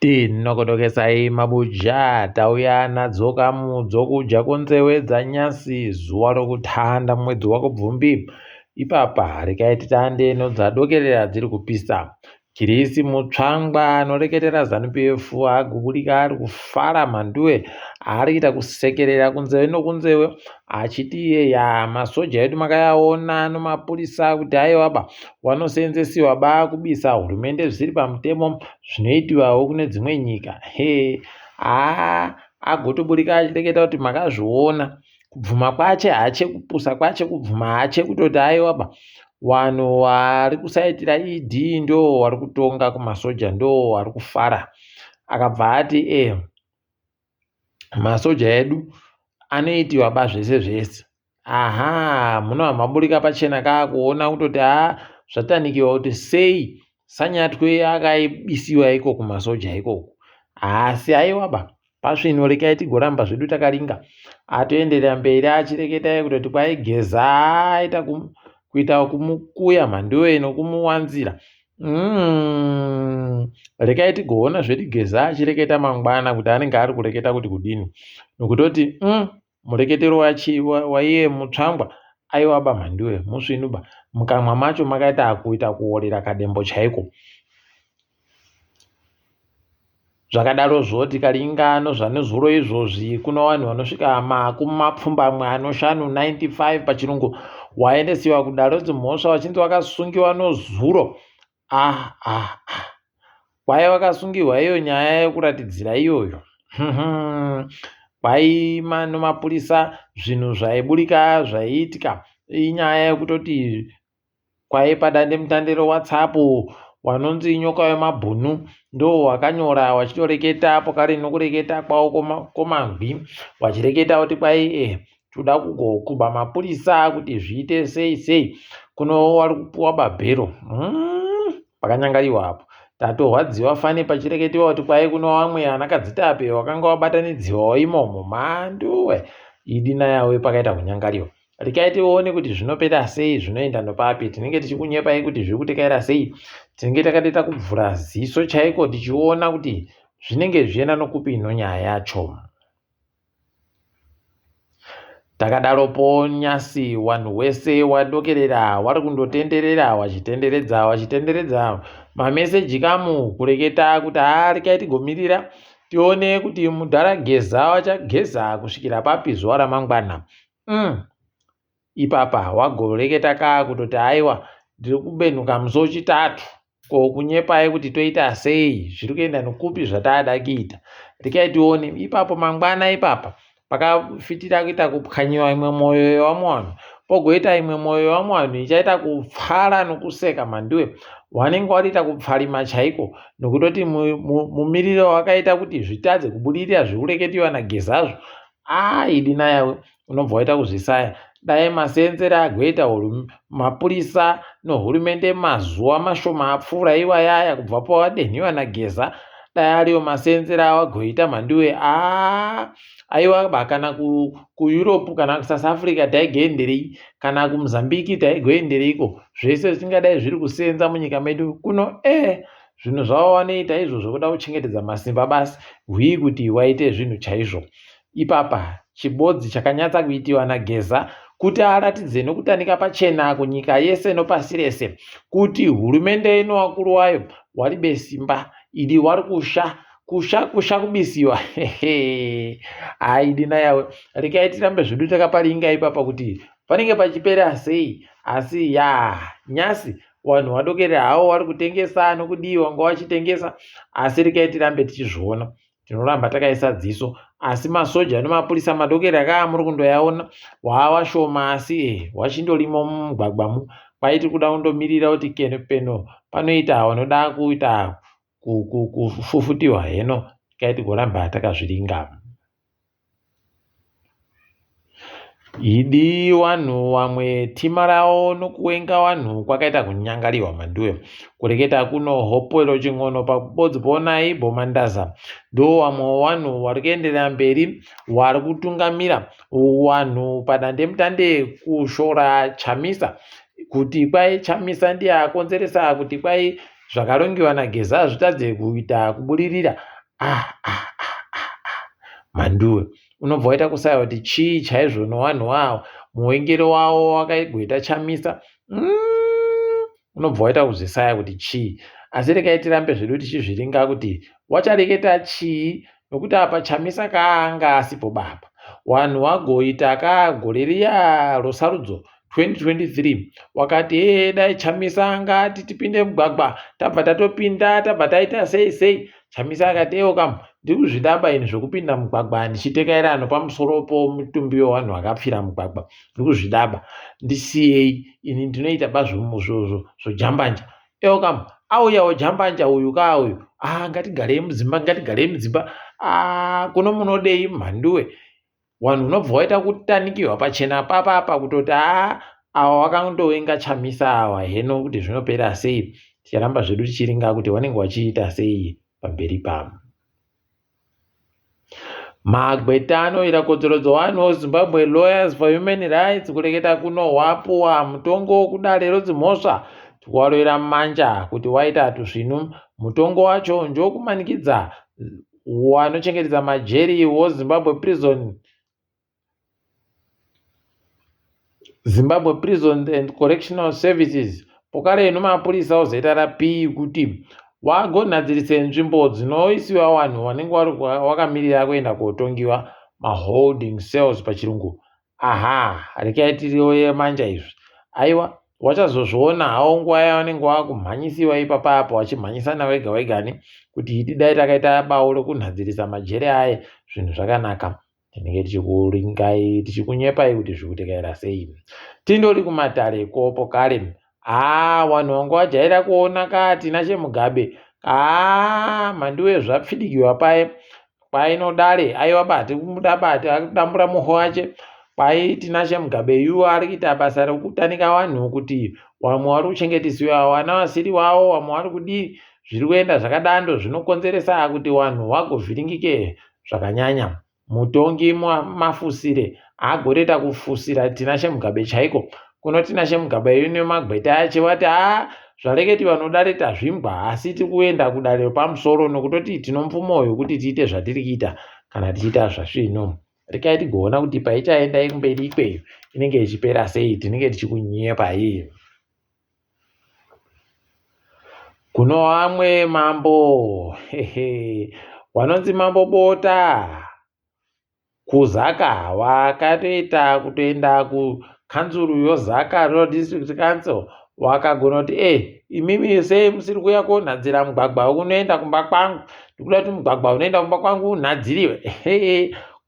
Tinokodokesai mabuja tauya nadzo kamu dzokudya kunzewe dzanyasi zuva rokutanda mwedzi wakubvumbi ipapa regai titande nodzadokerera dziri kupisa Kirisi Mutsvangwa anoreketera Zanu-PF agubudika ari kufara mhanduwe ari kuita kusekerera kunzeve nokunzewe achiti iye ya masoja edu makayaona nomapurisa kuti aiwaba wanoseenzesiwa ba kubisa hurumende zvisiri pamutemo zvinoitiwawo kune dzimwe nyika he haa agotoburika achireketa kuti makazviona kubvuma kwache hache kupusa kwache kubvuma hache kutoti aiwaba wanhu wari kusaitira ed ndo wari kutonga kumasoja ndo wari kufara akabva ati e eh, masoja edu anoitiwa ba zvese zvese aha munova maburika pachena kaa kuona kutoti haa zvatanikiwa kuti sei sanyatwe akaibisiwa iko kumasoja ikoko asi aiwaba Pasvino rekai tigoramba zvedu takaringa. Atoenderera mberi achireketa kutoti kwai Geza aita kuita kumukuya mhanduwe nokumuwanzira. Mm, rekai tigoona zvedu Geza achireketa mangwana kuti anenge ari kureketa kuti kudini. Nokutoti mm, mureketero waiye Mutsvangwa aiwa ba mhanduwe musvinu ba mukamwa macho makaita kuita kuorera kadembo chaiko. Zvakadarozvo tikaringa nozvanezuro izvozvi kuno vanhu vanosvika makumi mapfumbamwe anoshanu 95 pachirungu waendesiwa kudare redzimhosva vachinzi vakasungiwa nozuro ah, ah, ah. Kwai vakasungiwa iyo nyaya yekuratidzira iyoyo kwai nomapurisa zvinhu zvaiburika zvaiitika inyaya yekutoti Kwai padandemutande reWhatsApp wanonzi nyoka wemabhunu ndo wakanyora wachitoreketa pokari nokureketa kwawo komangwi wachireketa kuti kwai e toda kugokuba mapurisa kuti zviite sei sei kuno wari kupuwa babhero mm, pakanyangariwa apo tatorwadziwa fani pachireketewa kuti kwai kuno vamwe ana kadzitape wakanga wabatanidziwawo imomo mhanduwe idi nayawe pakaita kunyangariwa Rekai tione kuti zvinopera sei, zvinoenda nopapi. Tinenge tichikunyepai kuti zviri kutekaira sei. Tinenge takatoita kuvhura ziso chaiko tichiona kuti zvinenge zvichienda nokupi nonyaya yacho. Takadaropo nyasi wanhu wese wadokerera wari kundotenderera wachitenderedza wachitenderedza mameseji kamu kureketa kuti haa rekai tigomirira tione kuti mudhara Geza wachageza kusvikira papi zuva ramangwana. Mm. Ipapa wagoreketa kaa kutoti aiwa ndiri kubenhuka musi wechitatu ko kunyepai kuti toita sei zviri kuenda nekupi zvataada kuita rekai tione ipapo mangwana ipapa pakafitira kuita kupwanyiwa imwe mwoyo yevamwe vanhu pogoita imwe mwoyo yevamwe vanhu ichaita kupfara nokuseka mhanduwe wanenge watoita kupfarima chaiko nokutoti mumiriro wakaita kuti zvitadze kubudirira zvikureketiwa nagezazvo Haa idi nayawe unobva waita kuzvisaya. Dai maseenzere agoita mapurisa nohurumende mazuva mashoma apfuura iwayaya kubva pawadenhiwa naGeza dai ariwo maseenzere awagoita mhanduwe aa aiwa ba kana kuEurope kana kuSouth Africa taigoenderei kana kuMozambique taigoendereiko zvese zvingadai zviri kuseenza munyika medu kuno e eh, Zvinhu zvavo vanoita izvo zvekuda kuchengetedza masimba basi hwii kuti waite zvinhu chaizvo. Ipapa chibodzi chakanyatsa kuitiwa naGeza kuti aratidze nokutanika pachena kunyika yese nopasi rese kuti hurumende ino wakuru wayo waribe simba idi wari kusha kusha kusha kubisiwa haidi nayawe rekai tirambe zvedu takaparinga ipapa kuti panenge pachipera sei asi ya nyasi Wanhu wadokere hawo wari kutengesa nokudii wanga wachitengesa asi rekai tirambe tichizviona tinoramba takaisa dziso asi masoja nemapurisa madokere akaa muri kundoyaona waawashoma asi eh wachindorimo mumugwagwamu kwaiti kuda kundomirira kuti keno peno panoita wanoda kuita kufufutiwa heno kai tigoramba takazviringa. Idi wanhu wamwe tima rawo nokuwenga wanhu kwakaita kunyangariwa mhanduwe. Kureketa kuno Hopewell Chin'ono pabodzi poonai Bhomandaza ndo wamwe wanhu wari kuenderera mberi wari kutungamira wanhu padandemutande kushora Chamisa kuti kwai Chamisa ndiye akonzeresa kuti kwai zvakarongiwa naGeza zvitadze kuita kubudirira. Ah, ah, ah, ah, ah. Mhanduwe unobva waita kusaya kuti chii chaizvo nowanhu wawo muwengero wawo wakagoita Chamisa. Unobva waita kuzvisaya kuti chii. Asi regai tirambe zvedu tichizviringa kuti wachareketa chii nokuti apa Chamisa kaanga asipo baba. Wanhu wagoita ka gore riya rosarudzo 2023 wakati hee dai Chamisa anga ati tipinde mugwagwa tabva tatopinda tabva taita sei sei. Chamisa akati ewo kam ndiri kuzvidaba ini zvekupinda mugwagwa ndichitekairano pamusoro pomutumbi wevanhu vakapfira mugwagwa ndiri kuzvidaba ndisiyei ini ndinoita ba zvojambanja ewo kam auyawo jambanja uyu kaa uyu ah ngatigarei mudzimba ngatigarei mudzimba ah kuno munodei mhanduwe Wanhu unobva waita kutanikirwa pachena papa apa kutoti haa awa wakandovenga Chamisa awa heno kuti zvinopera sei ticharamba zvedu tichiringa kuti wanenge wachiita sei pamberi pamo. Magweta anoira kodzero dzevanhu Zimbabwe Lawyers for Human Rights kureketa kuno wapuwa mutongo kudare rodzimhosva tikuwaroera manja kuti waita tusvinu mutongo wacho njokumanikidza Wanochengetedza majeri woZimbabwe Prison Zimbabwe Prison and Correctional Services pokare ino mapurisa oZRP kuti wagonadzirise nzvimbo dzinoisiwa vanhu vanenge wakamirira kuenda kotongiwa maholding cells pachirungu Aha, rekai tiriwe manja izvi. Aiwa, wachazozviona hawo nguva yavanenge wakumhanyisiwa ipapa apo wachimhanyisana wega wegani kuti idi dai takaita bawo rekunhadzirisa majere aye zvinhu zvakanaka. Tinenge tichikuringai tichikunyepai kuti zvikutekaira sei. Tindori kumatare kopo kare. Haa wanhu wanga wajaira kuona ka Tinashe Mugabe. Haa mhanduwe zvapfidikiwa paye. Kwai no dare aiwa bati kumuda bati akudambura muho wache kwai Tinashe Mugabe yu ari kuita basa rekutanika vanhu kuti wamwe wari kuchengetisiwa wana wasiri wawo wamwe wari kudii zviri kuenda zvakadando zvinokonzeresa kuti wanhu wagovhiringike zvakanyanya. Mutongi Mafusire agoreta kufusira Tinashe Mugabe chaiko. Kuno Tinashe Mugabe yu nemagweta ache wati haa zvareketiwa nodare tazvimbwa asi tiri kuenda kudare repamusoro nokutoti tino mvumo yokuti tiite zvatiri kuita kana tichiita zvasvino. Rekai tigoona kuti paichaenda kumberi ikweyo inenge ichipera sei tinenge tichikunyepai. Kuno vamwe mambo hehe wanonzi mambo Bota kuZaka wakatoita kutoenda kukanzuru yoZaka Rural District Council wakagona kuti e eh, imimi sei musiri kuuya konhadzira mugwagwa unoenda kumba kwangu ndikuda kuti mugwagwa unoenda kumba kwangu unhadziriwe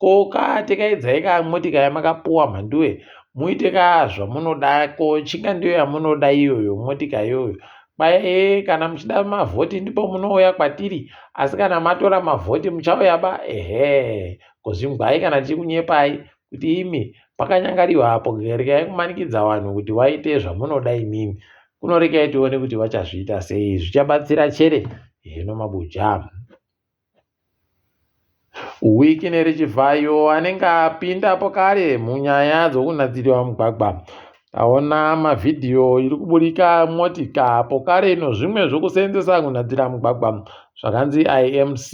ko ka tekaidzai ka motika yamakapuwa mhanduwe muite ka zvamunoda ko chinga ndiyo yamunoda iyoyo motika iyoyo kwai ee kana muchida mavhoti ndipo munouya kwatiri asi kana matora mavhoti muchauya ba ehe kozvimbwai kana tichikunyepai kuti imi pakanyangariwa apo regai kumanikidza vanhu kuti waite zvamunoda imimi kunorekai tione kuti vachazviita sei zvichabatsira chere hino mabuja Wicknell Chivhayo anenge apindapo kare munyaya dzokunadziriwa mugwagwa. Taona mavhidhiyo iri kuburika motika pokare nozvimwe zvokuseenzesa kunadzira mugwagwa zvakanzi IMC.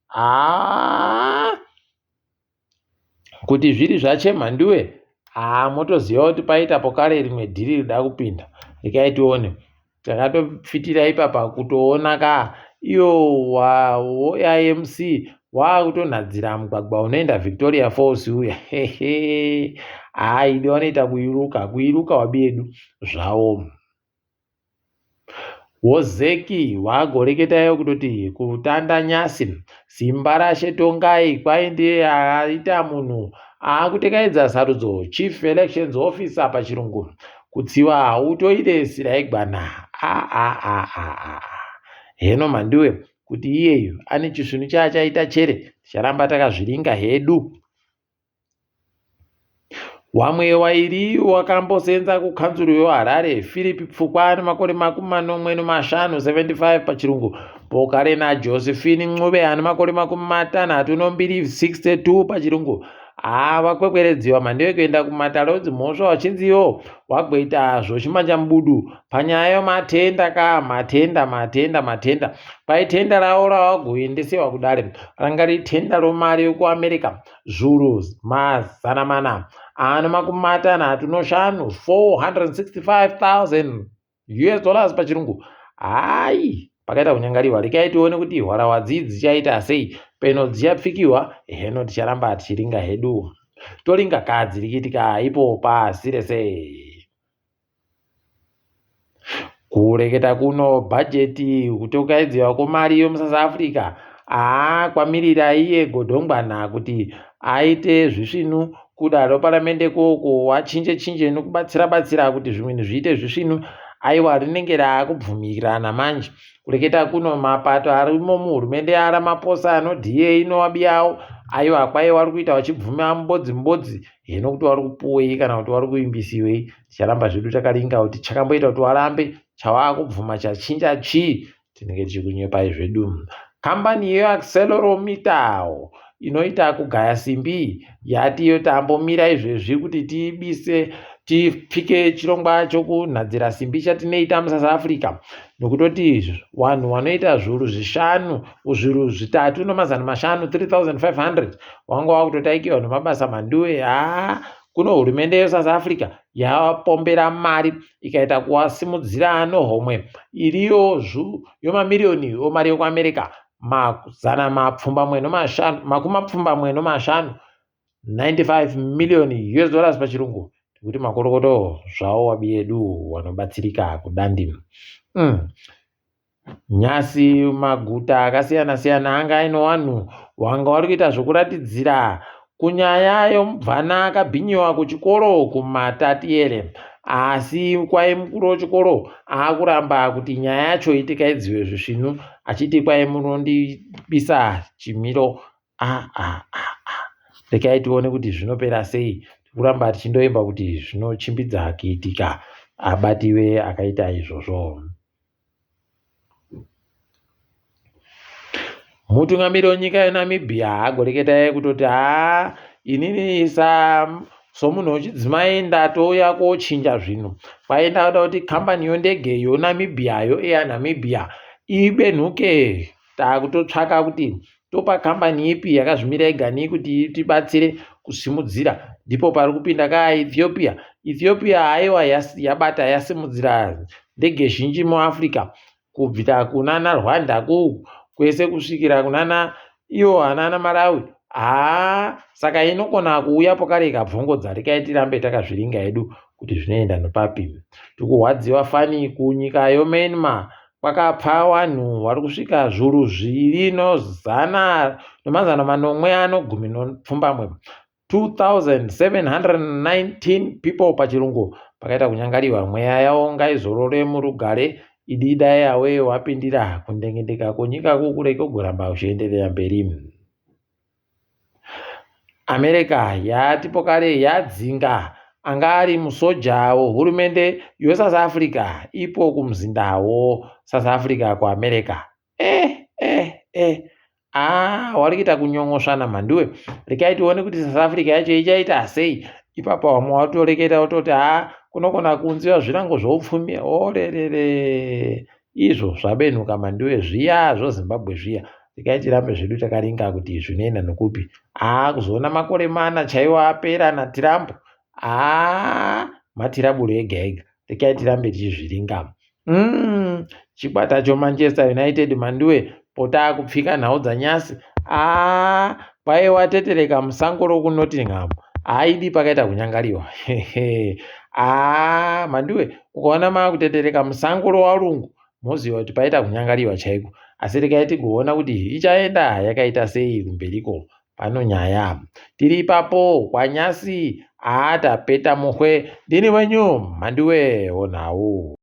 Haa kuti zviri zvaChemhanduwe haa motoziva kuti paita pokare rimwe dhiri rida kupinda rekai tione takatopfitira ipapa kutoona ka iyo waIMC waakutonhadzira mugwagwa unoenda Victoria Falls uya hehe haa idi wanoita kuiruka kuiruka wabi yedu zvawo Wozeki wagoreketayo kutoti kutanda nyasi simba rashe tongai kwai ndiye aita munhu aakutekaidza sarudzo chief elections officer pachirungu kutsiwa hautoite siraigwana aaaa heno mhanduwe kuti iyeyu ane chisvinu chaachaita chere ticharamba takazviringa hedu. Wamwe wairi wakambosenza kukanzuru yoHarare, Philip Pfukwa ane makore 75 75 pachirungu, pokare naJosephine Ncube ane makore 62 62 pachirungu. Haa vakwekweredziwa mhandu yekuenda kumatare edzimhosva vachinzi ivo wagoita zvochimanjamubudu panyaya yomatenda ka matenda matenda matenda kwai tenda ravo ravagoendesewa kudare ranga riri tenda romari yokuAmerica zviuru 465 465,000 US dollars pachirungu. Hayi, pakaita kunyangariwa. Rekai tione kuti hwarahwa dzii dzichaita sei. Peno dzichapfikiwa, heno ticharamba tichiringa hedu. Toringa ka dziri kuitika ipo pasi rese. Kureketa kuno bhajeti kutokaidziwa kwemari yomuSouth Africa haa kwamirira iye Godongwana kuti aite zvisvinu kudaro paramende koko achinje chinje nokubatsira batsira kuti zvimweni zviite zvisvinu aiwa rinenge raakubvumirana manje kureketa kuno mapato arimo muhurumende yaRamaphosa anoDA inowabiyawo aiwa kwai wari kuita vachibvuma mbodzi mbodzi hino kuti wari kupuwei kana kuti wari kuimbisiwei ticharamba zvedu takaringa kuti chakamboita kuti warambe chawakubvuma chachinja chii tinenge tichikunyepai zvedu. Kambani yeArcelorMittal inoita kugaya simbi yati iyo tambomira izvezvi kuti tibise tipfike chirongwa chokunhadzira simbi chatinoita muSouth Africa nokutoti vanhu vanoita zviuru zvishanu zviuru 3500 3500 vanga vakutotaikirwa nemabasa manduwe. Haa kuno hurumende yeSouth Africa yapombera mari ikaita kuwasimudzira nohomwe iriyo yomamiriyoni omari yokuAmerica 875 95 million US dollars pachirungu tikuti makorokoto zvawo wabi yedu wanobatsirika kudandi. Nyasi maguta akasiyana siyana anga aine vanhu wanga vari kuita zvokuratidzira kunyaya yomubvana akabhinyiwa kuchikoro kuMatatiele asi kwai mukuru wechikoro aakuramba kuti nyaya yacho itikaidziwe zvisvinu achiti kwai munondibisa chimiro. A a a a rekai tione kuti zvinopera sei tikuramba tichindoimba kuti zvinochimbidza kuitika abatiwe akaita izvozvo. Mutungamiri wenyika yeNamibia agoreketa kutoti haa inini sa somunhu wechidzimai ndatouya kochinja zvinhu kwai ndauda kuti kambani yondege yoNamibia yoAir Namibia ibenhuke takutotsvaka kuti topa kambani ipi yakazvimira yega kuti itibatsire kusimudzira ndipo pari kupinda ka Ethiopia. Ethiopia haiwa yabata yasimudzira ndege zhinji muAfrica kubvira kunana Rwanda ku kwese kusvikira kunana iwo anana Malawi. Haa saka inokona kuuya pokare ikabvongodza rekai tirambe takazviringa hedu kuti zvinoenda nopapi. Tikuhwadziwa fani kunyika yoMyanmar kwakapfa vanhu vari kusvika zviuru zviviri nozana nemazana manomwe anogumi nopfumbamwe 2719 people pachirungu pakaita kunyangariwa mweya yavo ngaizorore murugare idi dai awe wapindira kundengendeka kwenyika kukureke kugoramba uchienderera mberi. America yati pokare yadzinga anga ari musoja wehurumende yeSouth Africa ipo kumuzinda woSouth Africa kuAmerica. Eh eh eh aa wari kuita kunyongosvana mhanduwe rekai tione kuti South Africa yacho ichaita sei ipapa vamwe watoreketa wototi haa kunogona kuunziwa zvirango zvoupfumi orerere izvo zvabenhuka mhanduwe zviya zvoZimbabwe zviya rekai tirambe zvedu takaringa kuti zvinoenda nokupi haa kuzoona makore mana chaiwo apera naTrump haa matiraburo ega ega rekai tirambe tichizviringa. Chikwata choManchester United mhanduwe pota kupfika nhau dzanyasi aa kwai watetereka musango rokuNottingham haidi pakaita kunyangariwa aa mhanduwe ukaona maakutetereka musango rowarungu moziva kuti paita kunyangariwa chaiko asi rekai tigoona kuti ichaenda yakaita sei kumberiko pano nyaya tiri ipapo kwanyasi aa tapeta muhwe ndini wenyu mhanduwe wonhau.